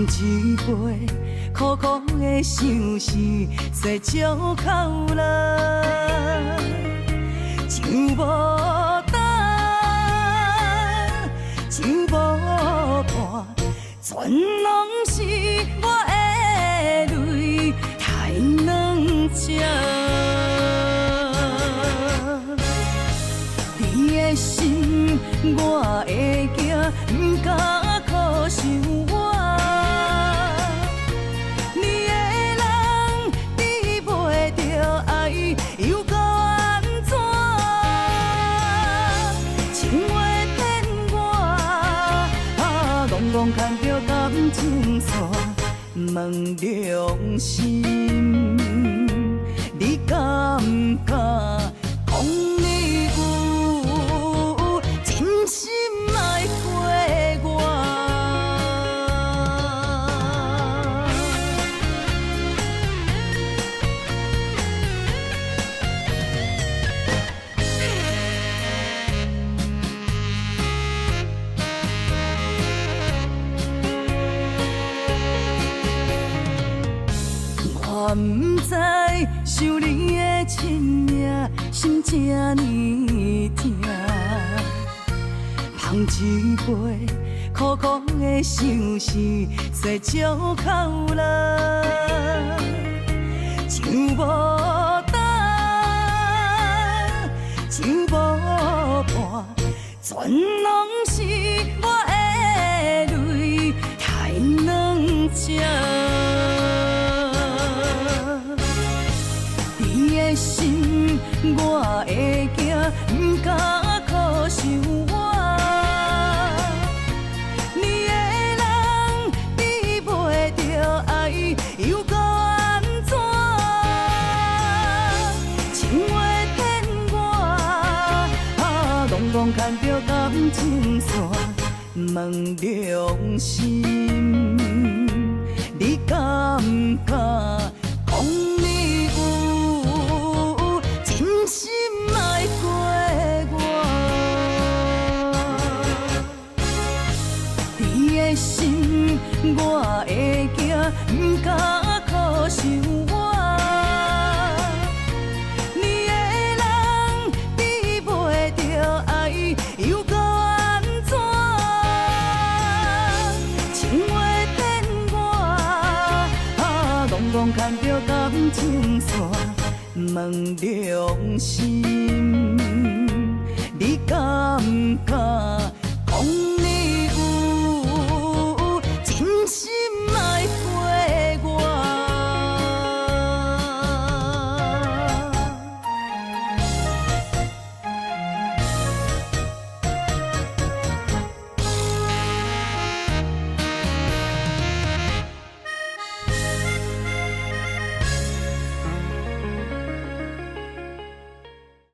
一杯苦苦的相思，洗石口啦，想無等，想無伴，全攏是我的淚刣兩隻。你的心，我會驚，毋敢苦想我。你的人得袂著愛，又閣按怎？情話騙我，戇戇牽著感情線，問良心，你敢毋敢講你有真心愛過我？我毋知想你的親命，心這呢疼。捧一杯苦苦的相思，洗石口啦，想無等，想無伴，全攏是我的淚刣兩隻。你的心，我會驚，毋敢苦想我。你的人得袂著愛，又閣按怎？情話騙我，戇戇牽著感情線，問良心，你敢毋敢講你有真心愛過我？你的心，我會驚，毋敢苦想我。你的人得袂著愛，又閣按怎？情話騙我，戇戇牽著感情線，問良心，你敢毋敢？